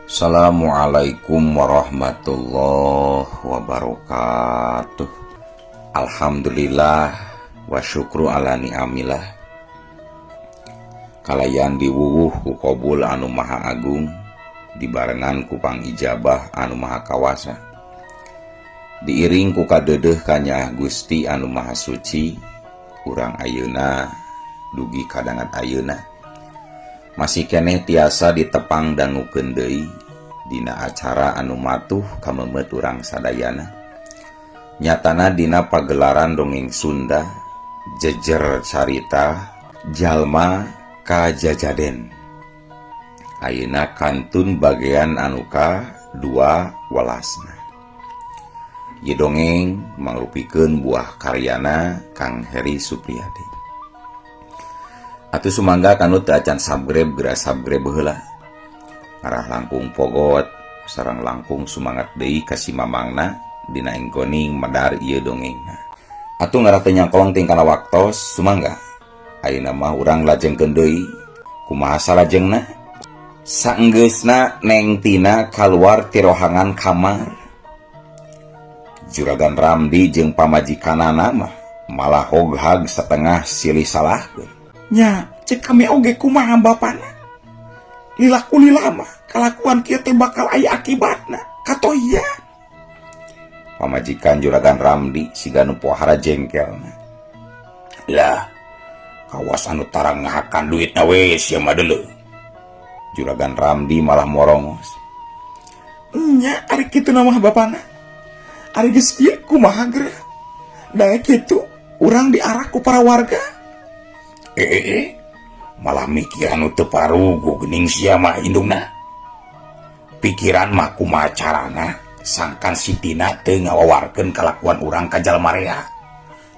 Assalamualaikum warahmatullahi wabarakatuh. Alhamdulillah wa syukru ala ni'amillah. Kalayan diwuwuh ku kobul anu maha agung, dibarengan ku pangijabah anu maha kawasa, diiring ku kadeudeuh kanyaah Gusti anu maha suci. Urang ayeuna dugi kadangat ayeuna masih keneh tiasa ditepang dangukeun deui dina acara anu matuh kamemet urang sadayana, nyatana dina pagelaran dongeng Sunda Jejer Carita Jalma Kajajaden. Ayeuna kantun bagian anu ka dua welasna. Ieu dongeng mangrupikeun buah karyana Kang Heri Supriyadi. Atuh sumangga kanu teu acan subscribe, geura subscribe heula. Ngarah langkung pogot sareng langkung sumangat deui ka si mamangna dina enggoning medar ieu dongengna. Atuh ngarah teu nyangkolong ting kana waktos, sumangga. Ayeuna mah urang lajengkeun deui. Kumaha salajengna? Saenggeusna Neng Tina kaluar ti rohangan kamar, Juragan Ramdi jeung pamajikanana mah malah hoghag setengah silih salahkeun. Nya, cek kami oge kumaha bapana? Lila ku lila mah kalakuan kieu teh bakal aya akibatna. Katohia. Pamajikan Juragan Ramdi siga nu pohara jengkelna. Lah, kawas anu tarang ngahakan duitna we sia mah deuleu. Juragan Ramdi malah morongos. Nya, ari kitu mah bapana. Ari geus kieu kumaha geura? Da kitu urang diarak ku para warga. Eh, eh, eh. Malah mikir anu teu paruguh geuning sia mah indungna. Pikiran mah kumaha carana sangkan si Tina teu ngawawarkeun kalakuan urang ka jalma rea.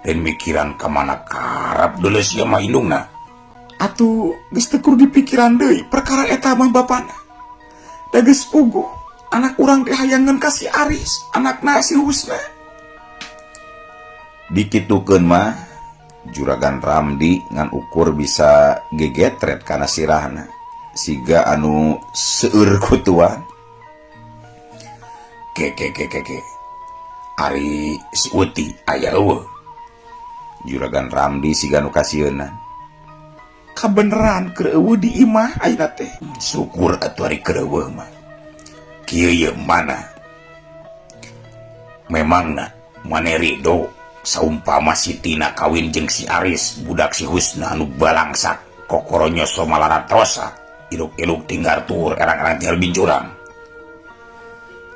Dan mikiran ka mana karep deuleu sia mah indungna. Atuh geus teu kudu dipikiran deui perkara eta mah bapana. Da geus puguh anak urang teh hayangeun ka si Aris, anakna si Husna. Dikitukeun mah Juragan Ramdi ngan ukur bisa gegetret kana sirahna siga anu seueur kutuan. Ke ke ke ke ke. Ari si Uti aya euweuh? Juragan Ramdi siga nu kasieunan. Kabeneran keur euweuh di imah ayeuna teh. Syukur atuh ari keur euweuh mah. Kieu ye mana? Memangna mane ridho saumpama si Tina kawin jeung si Aris, budak si Husna anu balangsak kokoronyoso malaratrosa, iluk-iluk tinggal tur erang-erang tinggal bincurang?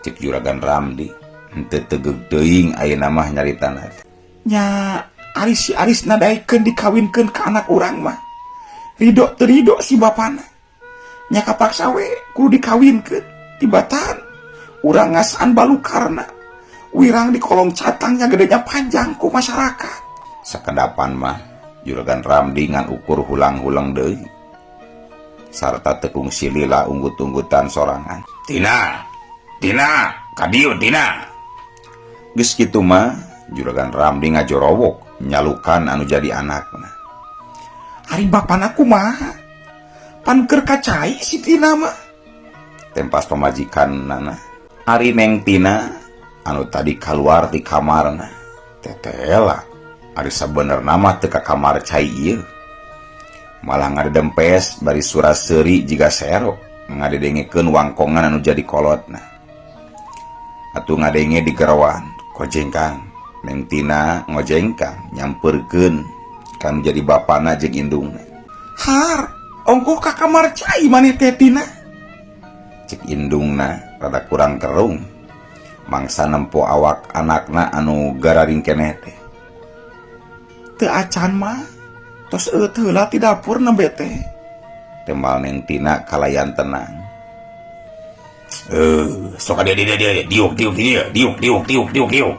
Cek Juragan Ramdi henteu tegeg teuing ayeuna mah nyaritana teh. Nya, ari si Aris nadaekeun dikawinkeun ka anak urang mah, ridho teu ridho si bapana. Nya kapaksa we kudu dikawinkeun. Tibatan urang ngasaan balukarna wirang di kolong catangnya gedenya panjang ku masyarakat. Sakedapan mah Juragan Ramdi ngan ukur hulang-hulang deui sarta tekung silila unggut-unggutan sorangan. Tina, Tina, kadieu Tina. Geus kitu mah Juragan Ramdi ngajorowok nyalukan anu jadi anakna. Ari bapana kumaha? Pan keur ka cai si Tina mah. Tempas pamajikan nana. Ari Neng Tina anu tadi kaluar ti kamarna tetela, ari sabenerna mah teu ka kamar cai ieu, malah ngadedempes bari sura seuri jiga sero ngadedengekeun wangkongan anu jadi kolotna. Atuh ngadenge di gerawan kojengkang, Neng Tina ngojengkang nyamperkeun kan jadi bapana jeung indungna. Har, ongkoh ka kamar cai maneh teh, Tina? Cek indungna rada kurang kerung mangsa nempo awak anakna anu gararing keneh teh. Teu acan mah, tos eueut heula ti dapur nembe teh. Tembal Neng Tina kalayan tenang. Eh, sok dia dia dia diuk diuk dia diuk diuk diuk diuk diuk.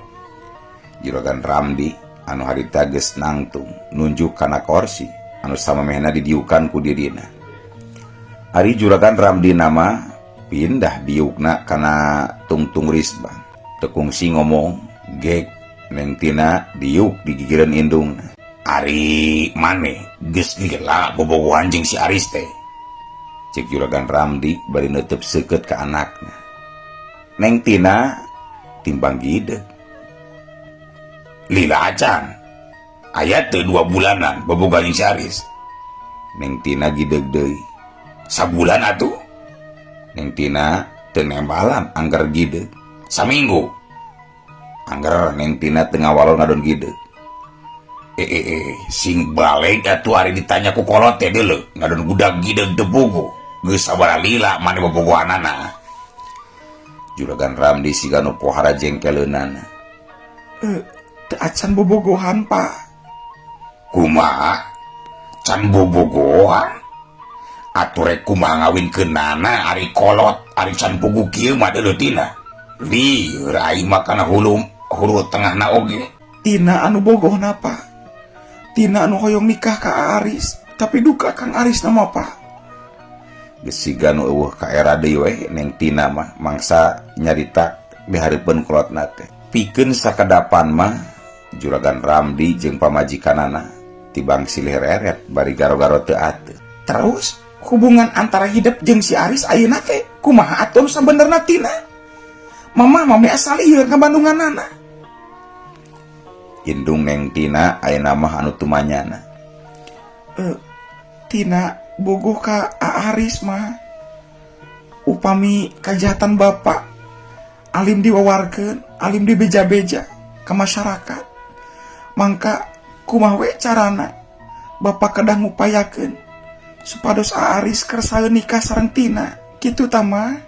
Juragan Ramdi anu harita geus nangtung nunjuk kana korsi anu samemehna didiukan ku dirina. Ari Juragan Ramdi nama pindah diukna kana tungtung risbang. Tekungsi ngomong gek Neng Tina diuk digigireun indungna. Ari maneh geus lila bobogohan jeung si Aris teh? Cek Juragan Ramdi bari neuteub seukeut ka anakna. Neng Tina timbang gideg. Lila acan. Aya teu 2 bulanan bobogohan jeung si Aris. Neng Tina gideg deui. Sabulan atuh. Neng Tina teu nembalan angger gideg. Saminggu. Angger Neng Tina teu ngawalon ngadon gideg. Sing balik atuh ari ditanya ku kolot teh deuleu ngadon gudag gideg teu puguh. Geus sabaraha lila maneh bobogohanana. Juragan Ramdi siga nu pohara jengkeleunana. Teu acan bobogohan, Pak. Kumaha? Can bobogohan? Atuh rek kumaha ngawinkeunana ari kolot, ari can puguh kieu mah deuleu tina. Lieur aing mah kana hulu tengahna oge. Tina anu bogohna, Pak. Tina anu hoyong nikah ka Aris, tapi duka Kang Aris na mah, Pak. Geus siga nu eueuh ka era deui we Neng Tina mah mangsa nyarita dihareupeun kolotna teh. Pikeun sakadapan mah Juragan Ramdi jeung pamajikanana tibang silih reret bari garo-garo teu ateuh. Terus hubungan antara hidup jeung si Aris ayeuna teh kumaha atuh nu sabenerna Tina? Mamah mah asa lieur ka Bandunganana. Indung Neng Tina ayeuna mah anu tumanyana. Tina bogoh ka Aris mah. Upami kajahatan bapak alim diwawarkeun, alim dibeja-beja ka masyarakat. Mangka kumaha we carana bapak kedah ngupayakeun supados Aris kersa nikah sareng Tina. Kitu tah mah.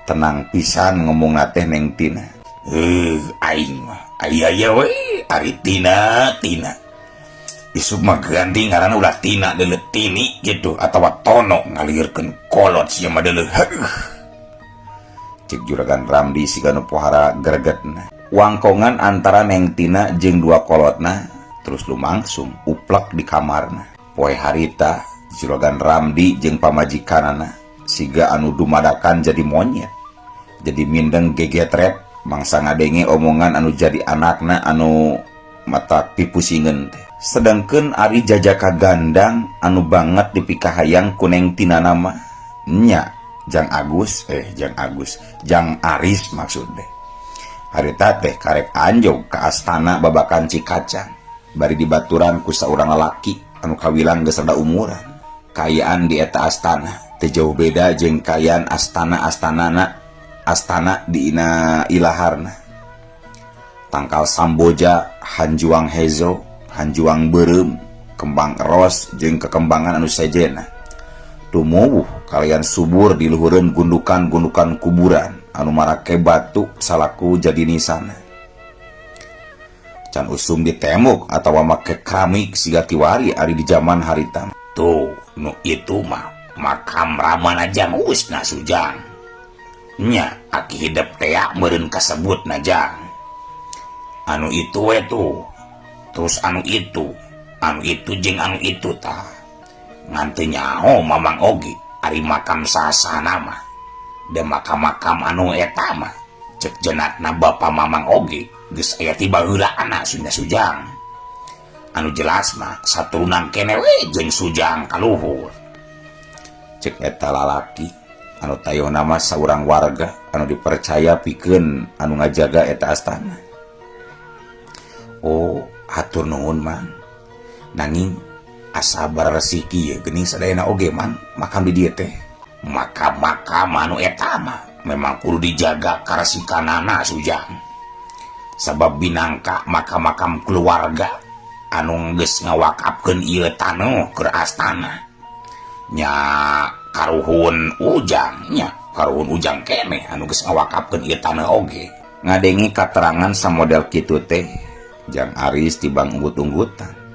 Tenang pisan ngomongna teh Neng Tina. Aing mah aya aya we ari Tina, Tina. Isuk mah ganti ngaranna ulah Tina deuleu Tini gitu atawa Tono ngalirkeun kolot sia mah deuleu. Haduh. Cek Juragan Ramdi siga nu pohara gregetna. Wangkongan antara Neng Tina jeung dua kolotna terus lumangsung uplek di kamarna. Poe harita Juragan Ramdi jeung pamajikanana siga anu dumadakan jadi monyet. Jadi mindeng gegetret mangsa ngadenge omongan anu jadi anakna anu mata pipusingeun teh. Sedangkeun ari jajaka gandang anu banget dipikahayang ku Neng Tina nama nya Jang Agus, Jang Agus, Jang Aris maksud deh. Harita teh karek anjog ka astana babakan Cikacang bari dibaturan ku saurang lalaki anu kawilang geus rada umuran. Kaayaan di eta astana teu jauh beda jeung kaayaan astana-astanana astana di ina ilaharna. Tangkal samboja, hanjuang hezo, hanjuang beureum, kembang eros jeung kekembangan anu sejena. Tumuwuh kalian subur di luhureun gundukan-gundukan kuburan anu marake batu salaku jadi nisana. Can usum ditembok atawa make keramik siga kiwari ari di zaman harita. Tuh, nu itu mah makam ramana jang usna sujang. Nya aki hidep tea meureun kasebut na jang. Anu itu we tuh. Terus anu itu jeung anu itu tah. Ngan teu nyaho mamang oge ari makam sasana mah. Da makam-makam anu eta mah cek jenatna bapa mamang oge geus aya ti baheulaana Sunda Sujang. Anu jelas mah saturunan kene we jeung Sujang kaluhur. Cek eta lalaki anu tayohna mah saurang warga anu dipercaya pikeun anu ngajaga eta astana. Oh, hatur nuhun mang. Nanging asa barresih kieu geuning sadayana oge mang makam di dieu teh. Makam-makam anu eta mah memang kudu dijaga karesikanana Sujang. Sabab binangka makam-makam keluarga anu geus ngawakafkeun ieu taneuh keur astana. Nya karuhun Ujang, nya karuhun Ujang keneh anu geus ngawakafkeun ieu taneuh oge. Ngadenge katerangan samodel kitu teh Jang Aris tibang unggut-unggutan.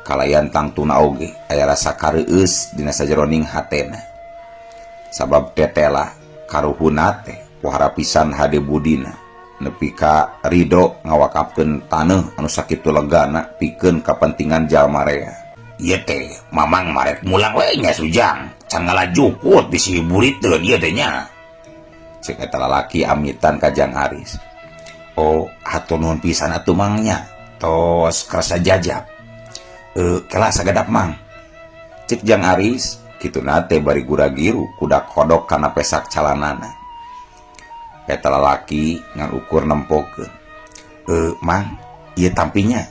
Kalayan tangtuna oge aya rasa kareueus dina sajeroning hatena. Sabab tetela karuhuna teh pohara pisan hade budina nepi ka ridho ngawakafkeun taneuh anu sakitu legana pikeun kapentingan jalma rea. Ieu teh mamang marek mulang we nya Sujang, can ngalajukut bisi buriteun ieu teh nya. Cek eta lalaki amitan ka Jang Aris. Oh, hatur nuhun pisan atuh mang nya. Tos kerasa jajab. Kelah sagadap mang. Cek Jang Aris Kituna teh bari gura-giru kudak kodok kana pesak calanana. Eta lalaki ngan ukur nempokeun. Mang, ieu tampinya.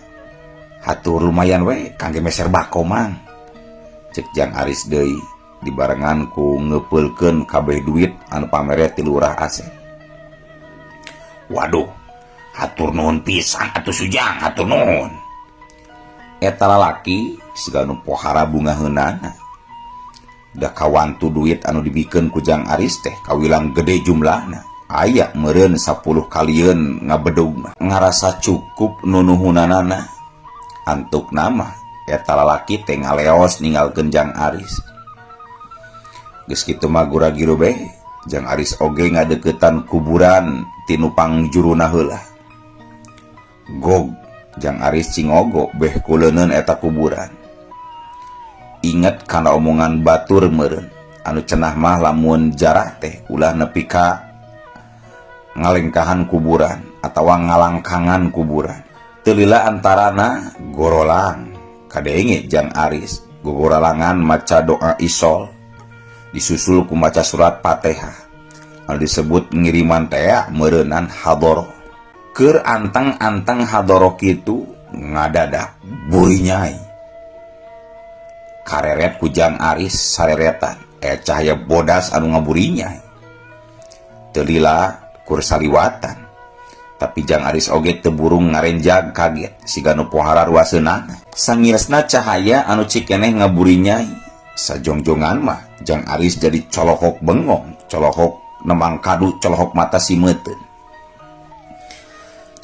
Hatur lumayan we kangge meser bako mang. Cek Jang Aris deui dibarengan ku ngepeulkeun kabeh duit anu pamere ti Lurah Asep. Waduh, hatur nuhun pisan atuh Sujang, hatur nuhun. Eta lalaki siga nu pohara bungaheunana. Da kawantu duit anu dibikeun ku Jang Aris teh kawilang gede jumlahna. Aya meureun 10 kalieun ngabedug mah. Ngarasa cukup nunuhunanana. Antuk nama eta lalaki teh ngaleos ninggalkeun Jang Aris. Geus kitu mah gura-giru be, Jang Aris oge ngadeukeutan kuburan ti nu pangjuruna heula. Gog Jang Aris cingogo beh kuleuneun eta kuburan. Inget kana omongan batur meureun anu cenah mah lamun jarah teh ulah nepi ka ngalengkahan kuburan atawa ngalangkangan kuburan. Teu lila antarana gorolang kadenge Jang Aris gogoralangan maca doa isol disusul ku maca surat Fatihah anu disebut ngiriman tea meureunan hadoroh. Keur anteng-anteng hadoroh kitu ngadadak burinyai. Kareret ku Jang Aris sareretan aya cahaya bodas anu ngaburinyai. Teu lila kur saliwatan. Tapi Jang Aris oge teu burung ngarenjag kaget siga nu pohara ruaseunana. Sangiresna cahaya anu cikeneh ngaburinyai. Sajongjongan mah Jang Aris jadi colohok bengong, colohok nemang kadu, colohok mata simeuteun.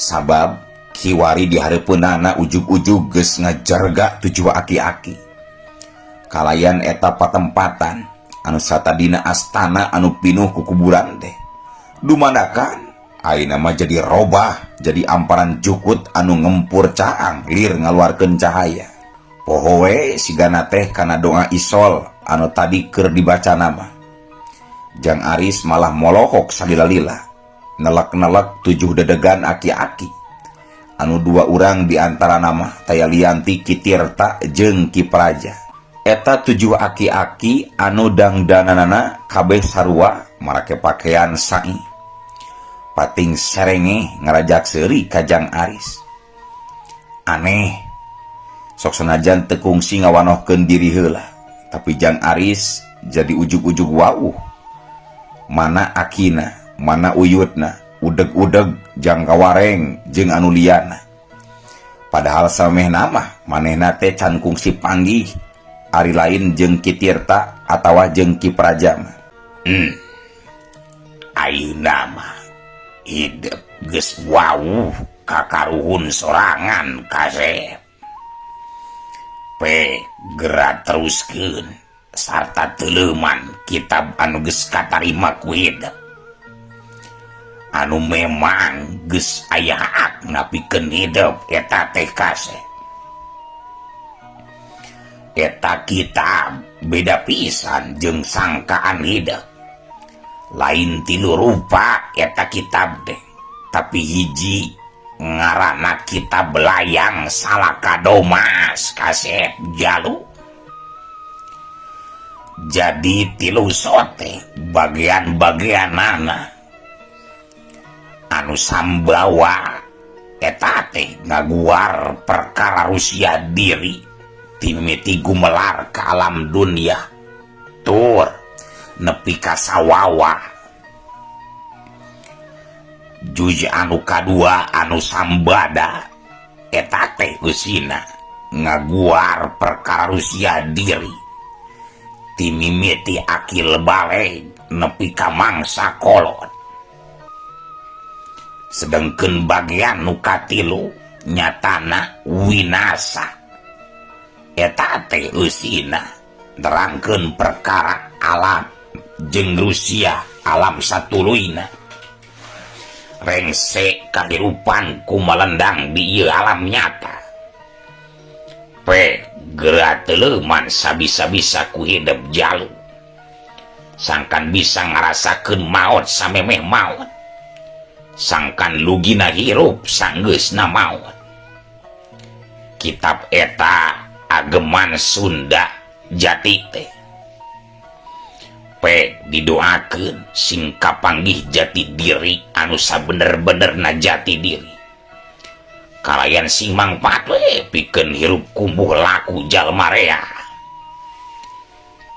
Sabab kiwari di hareupeunana ujug-ujug geus ngajarga tujuh aki-aki. Kalayan eta patempatan anu satadina astana anu pinuh ku kuburan teh. Dumadakan ayeuna mah jadi robah, jadi amparan jukut anu ngempur caang lir ngaluarkeun cahaya. Poho we sigana teh kana doa isol anu tadi keur dibaca nama. Jang Aris malah molohok salila-lila, nelek-nelek tujuh dedegan aki-aki. Anu dua urang di antara nama taya lianti Ki Tirta jeung Ki Praja. Eta tujuh aki-aki anu dangdananana kabeh sarua marake pakaian sai. Pating serenge ngarajak seuri ka Jang Aris. Aneh, sok senajan teu kungsi ngawanohkeun diri heula, tapi Jang Aris jadi ujug-ujug wauh. Mana akina, mana uyutna, udeg-udeg jang kawareng jeung anu liyana. Padahal sameh nama manehna teh can kungsi panggih ari lain jeung Ki Tirta atawa jeung Ki Praja mah. Ayeuna mah hidup geus wawuh kakaruhun sorangan kasep. Pe geura teruskeun sarta teleuman kitab anu geus katarima ku hidup. Anu memang geus aya hak napikeun hidup eta teh kasep. Eta kitab beda pisan jeung sangkaan hidup. Lain tilu rupa eta kitab teh, tapi hiji ngaranna kitab Layang Salaka Domas kasep jalu. Jadi tilu sote bagian-bagianana anu sambawa eta teh ngaguar perkara Rusia diri timiti gumelar ke alam dunia tur nepi ka sawawa. Juj anu kadua anu sambada eta teh eusina ngaguar perkara Rusia diri timimiti akil baleg nepi ka mangsa kolot. Sedengkeun bagian nu katilu nyatana winasa eta teh eusina nerangkeun perkara alam jeung Rusia alam satuluyna. Rengse kahirupan ku melendang di ieu alam nyata. Pe geura teleuman sabisa-bisa ku hidup jalu. Sangkan bisa ngarasakeun maot samemeh maot. Sangkan lugina hirup sanggeusna maot. Kitab eta ageman Sunda jati teh. Pek didoakeun sing kapanggih jati diri anu sabener-benerna jati diri. Kalayan sing mangpaat we pikeun hirup kumbuh laku jalma rea.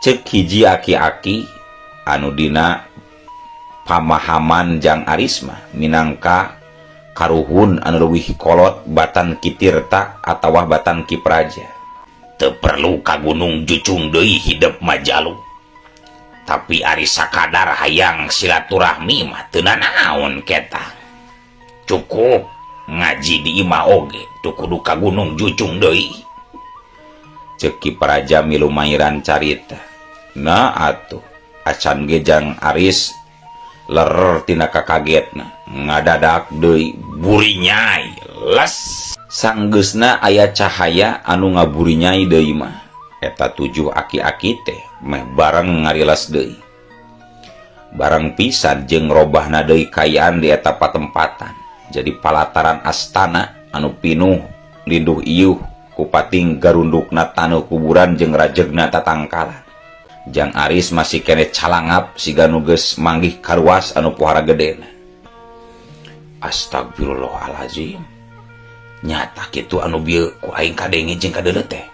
Cek hiji aki-aki anu dina pamahaman Jang Aris mah minangka karuhun anu leuwih kolot batan Ki Tirta atawa batan Ki Praja. Teu perlu ka Gunung Jucung deui hidep mah jalu. Tapi ari sakadar hayang silaturahmi mah teu nanaon ketang. Cukup ngaji di imah oge teu kudu ka Gunung Jucung deui. Cek Ki Praja milu mairan carita. Nah atuh acan ge Jang Aris ler tina kakagetna ngadadak deui burinyai les sanggeusna aya cahaya anu ngaburinyai deui mah eta 7 aki-aki teh meh bareng ngariles deui bareng pisan jeung robahna deui kayaan di eta patempatan jadi palataran astana anu pinuh linduh iuh kupating garundukna taneuh kuburan jeung rajegna tatangkalan. Jang Aris masih kene calangap siga nu geus manggih karuas anu pohara gedena. Astagfirullahalazim. Nyata kitu anu bieu ku aing kadenge jeung kadeuleu teh.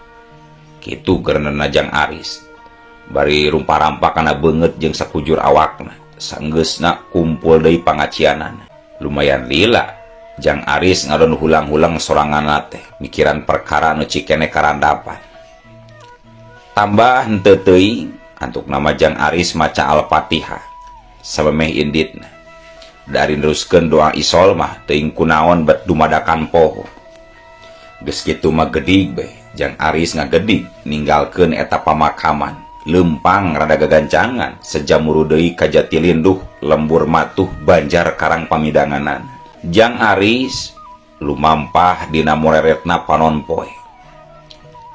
Kitu gerenena Jang Aris. Bari rumpa-rampa kana beungeut jeung sakujur awakna. Sanggeusna kumpul deui pangacianana. Lumayan lila Jang Aris ngadon hulang-hulang soranganna teh mikiran perkara anu cikene karandapan. Tambah henteu teuing antuk nama Jang Aris maca Al-Fatihah samemeh inditna. Dari neruskeun doa isol mah teuing kunaon bet dumadakan poho. Geus kitu mah gedig beh Jang Aris ngagedig ninggalkeun eta pamakaman. Lempang rada gagancangan sejamuru deui ka Jati Linduh lembur matuh Banjar Karang Pamidanganan. Jang Aris lumampah dina moreretna panon poe.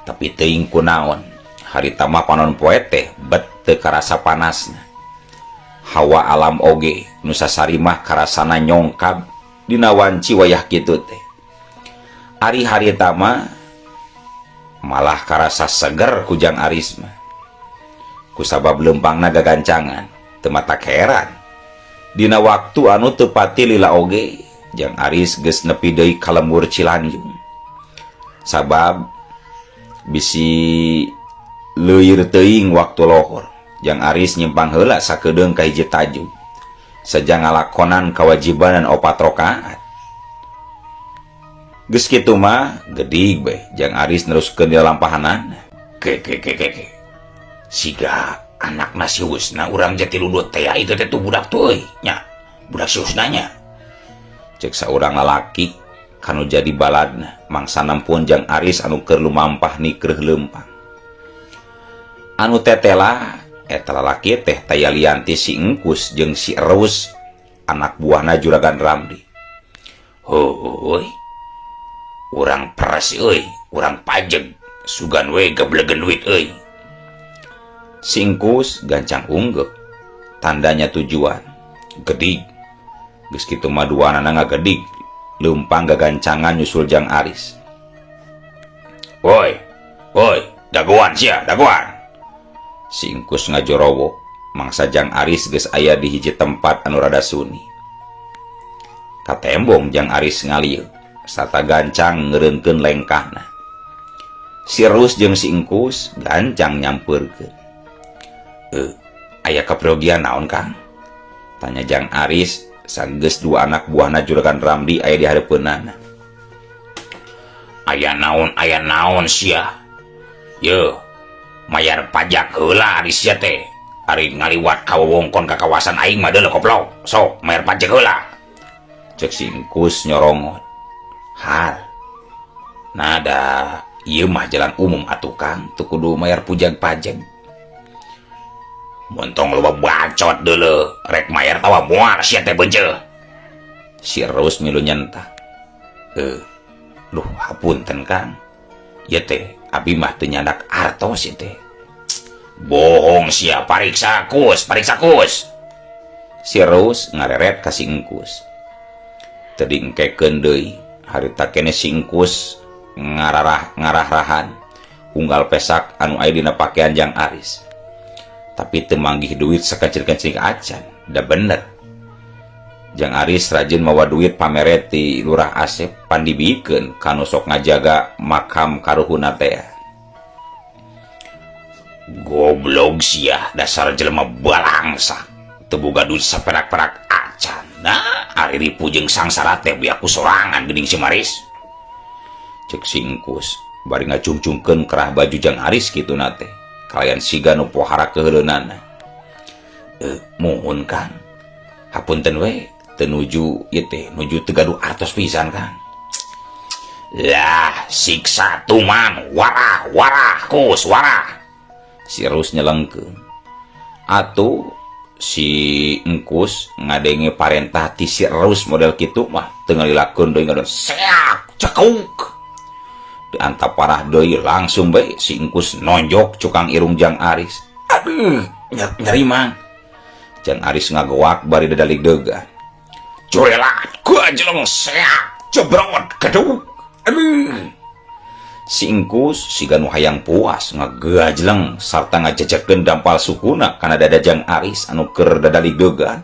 Tapi teuing kunaon harita mah panon poe teh bet teu karasa panasna. Hawa alam oge nu sasarimah karasana nyongkab dina wanci wayah kitu teh. Ari harita mah malah karasa seger ku Jang Aris mah. Kusabab lempangna gagancangan teu matak heran. Dina waktu anu teu pati lila oge Jang Aris geus nepi deui ka lembur Cilanjung. Sabab bisi leuir teuing waktu lohor. Jang Aris nyimpang heula sakedeung ka hiji tajug. Seja ngalakonan kewajiban dan 4 rakaat. Geus kitu mah gedig beh Jang Aris neruskeun di lampahanana. Ke ke ke ke ke. Siga anakna si Husna urang Jati Lundut teh itu teh tuh budak tuh euy nya. Budak si Husna nya. Cek saurang lalaki kanu jadi baladna mangsa nampun Jang Aris anu keur lumampah nikreuh leumpang. Anu tetela eta lalaki teh taya lianti si Engkus jeung si Erus anak buahna Juragan Ramdi. Heuy. Urang peres euy, urang pajeg sugan we geblegen duit euy. Si Engkus gancang unggeuk tandanya tujuan gedig. Geus kitu mah duanana ngagedig leumpang gagancangan nyusul Jang Aris. Woi, woi, dagoan sia, dagoan. Si Engkus ngajorowo mangsa Jang Aris geus aya di hiji tempat anu rada sunyi. Katembong Jang Aris ngalieu sarta gancang ngeureunkeun lengkahna. Si Rus jeung si Engkus gancang nyampeurkeun. Aya kaprogian naon Kang? Tanya Jang Aris sanggeus dua anak buahna Juragan Ramdi aya di hareupeunana. Aya naon sia? Yeuh, mayar pajak heula ari sia teh. Ari ngaliwat ka wewengkon ka kawasan aing mah deuleu koplok. Sok mayar pajak heula. Cek si Engkus nyorongot. Hal. Nada ieu mah jalan umum atuh Kang, teu kudu mayar pujag pajak. Montong loba bacot deuleu, rek mayar tawa moal sia teh beunceul. Si Erus milu nyentak. Duh hapunten Kang. Ieu teh abi mah teu nyandak artos ieu teh. Bohong sia, pariksa kus, pariksa kus. Si Erus ngareret ka si Engkus. Teu diengkekeun deui, harita keneh si Engkus ngarah-ngarahan unggal pesak anu aya dina pakaian Jang Aris. Tapi teu manggih duit sakecil-kecil acan. Da bener. Jang Aris rajin mawa duit pamere ti Lurah Asep pan dibikeun ka nu sok ngajaga makam karuhunna teh. Goblok sia, dasar jelema balangsak. Teu boga duit saperak-perak acan. Nah, ari ripuh jeung sangsara teh biak ku sorangan geuning si Maris. Cek si Engkus bari ngacungcungkeun kerah baju Jang Aris kituna teh. Kalayan siga nu pohara keuheuleunana. Muhun Kang. Hapunten we, teu nuju ieu teh, nuju teu gaduh artos pisan Kang. Lah, siksa tuman, warah, warah, kus, warah. Si Erus nyelengkeun. Atuh si Engkus ngadenge parentah ti si Erus model kitu mah teu ngalilakeun deui ngadon seak cekuk. Di antap parah deui langsung bae si Engkus nonjok cukang irung Jang Aris. Aduh, nyeri mang. Jang Aris ngagoak bari dadalig degan. Curelat, gua jeleng seak, jebrot, geduk. Aduh. Si Engkus siga nu hayang puas ngagajleng sarta ngajejekeun dampal sukuna kana dada Jang Aris anu keur dadalig degan.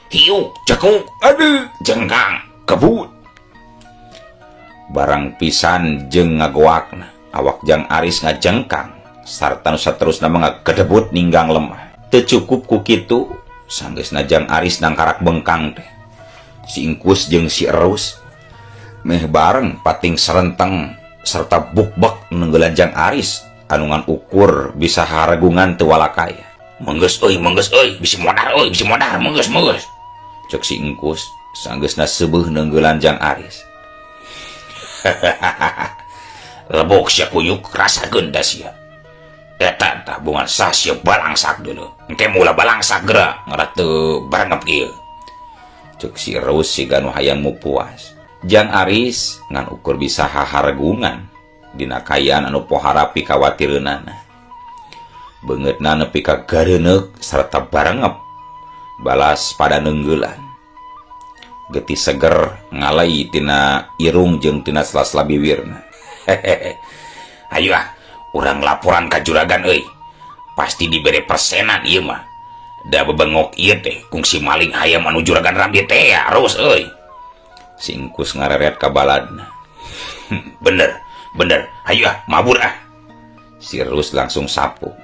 Hiuk, cekuk, aduh, jengkang, kebut. Barang pisan jeung ngagoakna, awak Jang Aris ngajengkang sarta nu saterusna mah ngagedebut ninggang lemah. Teu cukup ku kitu, sanggeusna Jang Aris nangkarak bengkang teh. Si Engkus jeung si Erus meh bareng pating serenteng serta bukbek nenggelan Jang Aris anu ngan ukur bisa haragungan teu walakaya. Menggeus euy, menggeus euy, bisi modar euy, bisi modar, menggeus, menggeus. Cek si Engkus sanggeusna seubeuh nenggelan Jang Aris. Lebok sia kuyuk rasakeun da sia. Eta tah bungan sah sia balangsak deuleu. Engke mula balangsak geura ngarah teu barengep ieu. Cek si Erus siga nu hayang mupuas. Jang Aris ngan ukur bisa hahargungan dina kaayaan anu pohara pikawatireunana. Beungeutna nepi ka gareuneuk sarta barengep balas pada neunggelan. Getih seger ngalai tina irung jeung tina sela-sela biwirna. Hehehe. Hayu ah, urang laporan ka juragan euy. Pasti dibere persenan ieu mah. Da bebengok ieu teh kungsi maling hayam anu juragan Ramdi teh ya, Rus euy. Si Engkus ngareret ka baladna. Bener, bener. Hayu ah, mabur ah. Si Rus langsung sapu.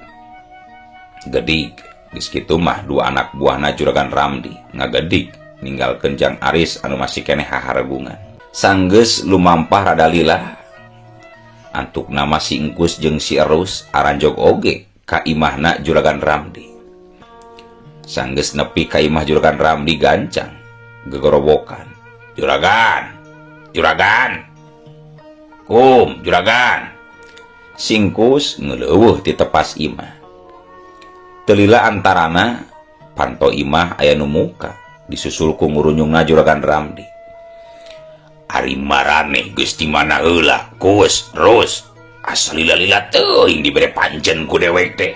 Gedig, geus kitu mah dua anak buahna juragan Ramdi ngagedig ninggalkeun Jang Aris anu masih keneh hahargungan. Sanggeus lumampah rada lila. Antuk nama si Engkus jeung si Erus aranjog oge ka imahna juragan Ramdi. Sanggeus nepi ka imah juragan Ramdi gancang gegorowokan. Juragan, juragan, kum, juragan. Si Engkus ngeleuweuh ti tepas imah. Teu lila antarana panto imah aya nu muka disusul ku ngurunyungna juragan Ramdi. Ari maraneh geus di mana heula, Kus, Rus. Asa lila-lila teuing dibere pancen ku dewek teh.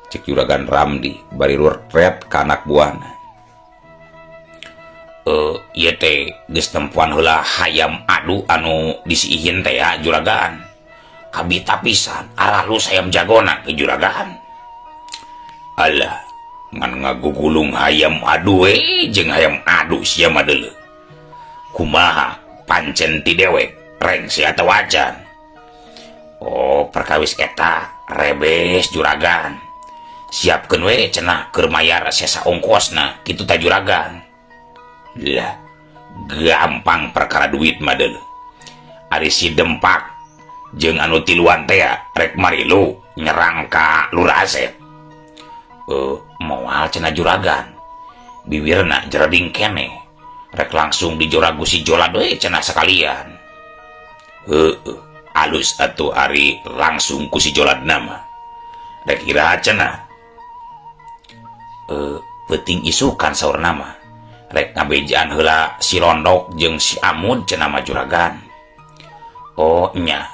Cek juragan Ramdi bari retret ka anak buahna. Ieu teh geus nempuan heula hayam adu anu disiihin teh ya juragan. Kabita pisan aralus hayam jagona ke juragan. Alah, ngan ngagugulung hayam adu we jeung hayam adu sia mah deuleu. Kumaha pancen ti dewek rengse atawa acan. Oh, perkawis eta rebes juragan. Siapkeun we cenah keur mayar sesa ongkosna kitu ta juragan. Lah, gampang perkara duit mah deuleu. Ari si Dempak jeung anu tiluan teh rek marilu nyerang ka Lurah Asep. Moal cenah juragan. Biwirna jereding keneh. Rek langsung dijoragu si Jola deui cenah sekalian. Heueuh, alus atuh ari langsung ku si Joladna mah. Rek iraha cenah. Peuting isukan saurna mah. Rek ngabejaan heula si Rondok jeung si Amud cenah mah juragan. Oh nya,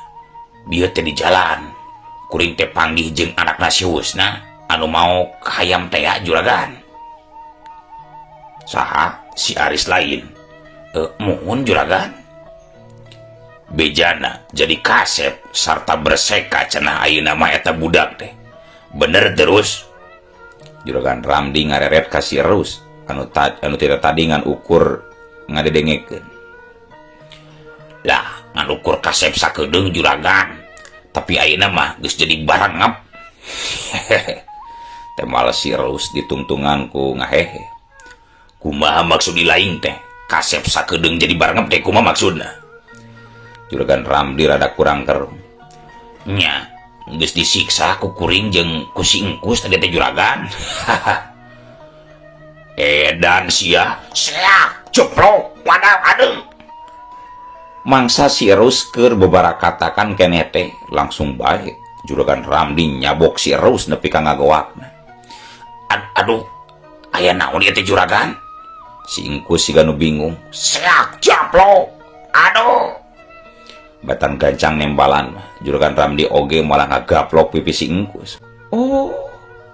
bieu teh di jalan. Kuring teh panggih jeung anakna si Husna anu mau hayam teh ya juragan. Saha? Si Aris lain. Muhun juragan. Bejana jadi kasep sarta berseka cenah ayeuna mah eta budak teh. Bener terus. Juragan Ramdi ngareret ka si Erus anu anu tidak tadi ngan ukur ngadedengekeun. Lah, ngan ukur kasep sakedeung, Juragan. Tapi ayeuna mah geus jadi barangap. Temal si Erus ditungtungan ku ngahehe. Kumaha maksud di lain teh? Kasep sakedeung jadi barangap teh kumaha maksudna? Juragan Ramdi rada kurang kerung. Nya, geus disiksa ku kuring jeung ku si Engkus tadi teh, Juragan. Edan sia, seak, ceplok, wadah, aduh. Mangsa si Erus keur bebarakatakan keneh teh langsung bae Juragan Ramdi nyabok si Erus nepi ka ngagoakna. Aduh, aya naon ieu teh, Juragan? Si Engkus siga nu bingung. Seak, ceplok, aduh. Batan gancang nembalan mah. Juragan Ramdi oge malah ngagaplok pipi si Engkus. Oh,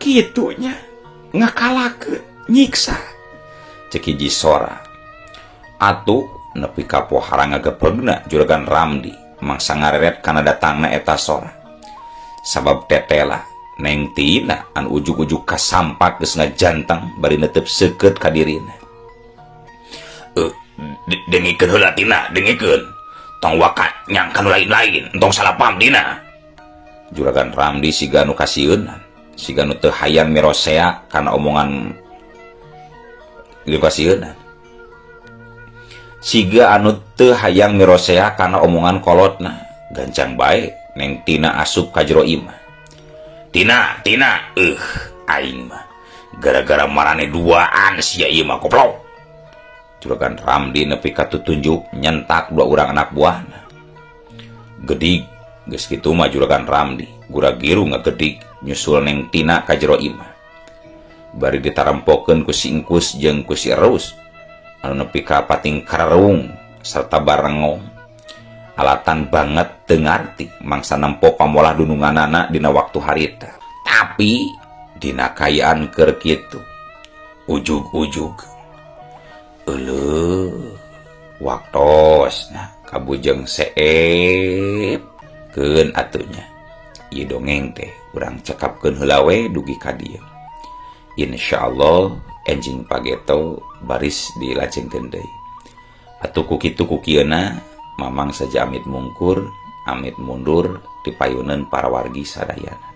kitunya. Ngakalakeun, nyiksa. Cek hiji sora. Atuh nepi ka pohara ngagepegna Juragan Ramdi mangsa ngareret kana datangna eta sora. Sabab tetela Neng Tina anu ujug-ujug kasampak geus ngajantang bari netep seukeut ka dirina. Eh, dengikeun heula, Tina, dengikeun. Tong waka nyangka nu lain-lain, entong salah paham, Tina. Juragan Ramdi siga nu kasieunan, siga nu teu hayang mirosea kana omongan ieu kasieunan. Siga anu teu hayang mirosea kana omongan kolotna. Gancang bae Neng Tina asup ka jero imah. Tina, Tina, aing mah gara-gara marane duaan sia ieu mah, koplok. Juragan Ramdi nepi ka tutunjuk nyentak dua orang anak buahna. Gedig geus kitu mah Juragan Ramdi, gura-giru ngagedig nyusul Neng Tina ka jero imah. Bari ditarempokeun ku si Engkus jeung ku si Erus anu nepi ka pating kararung serta barengong. Alatan banget teu ngarti mangsa nempo pamolah dununganana dina waktu harita. Tapi dina kaayaan keur kitu ujug-ujug euleuh waktos nah kabujeng seep keun atuh nya. Ieu dongeng teh urang cekapkeun heula we dugi ka dieu. Insyaallah enjing pageto baris dilajengkeun deui. Atuh ku kitu ku kieuna Mamang saja amit mungkur, amit mundur dipayuneun para wargi sadayana.